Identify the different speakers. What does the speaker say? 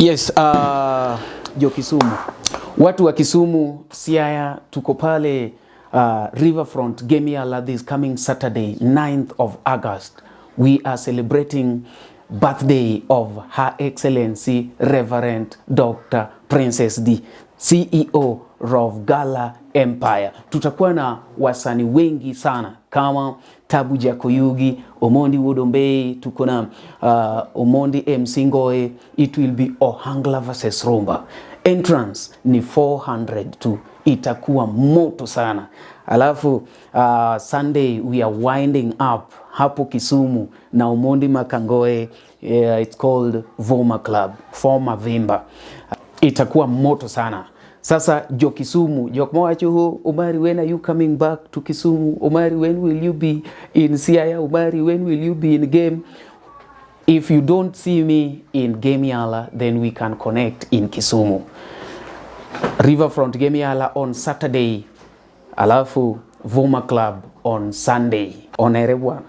Speaker 1: Yes, jo Kisumu. Watu wa Kisumu, Siaya, tuko pale Riverfront Gemiala this coming Saturday, 9th of August. We are celebrating birthday of Her Excellency Reverend Dr. Princess D, CEO of Gala Empire. Tutakuwa na wasanii wengi sana kama Tabu Jakoyugi, Omondi Wudombei, tuko na Omondi MC Ngoe. It will be Ohangla versus Rumba. Entrance ni 400 tu, itakuwa moto sana. Alafu Sunday we are winding up hapo Kisumu na Omondi Makangoe. It's called Voma Club, Former Vimba. Itakuwa moto sana. Sasa jo Kisumu, jok mowacho Omari, when are you coming back to Kisumu? Omari, when will you be in Siaya? Omari, when will you be in game? If you don't see me in Gemiala, then we can connect in Kisumu. Riverfront Gemiala on Saturday, alafu Vuma Club on Sunday. Onere bwana.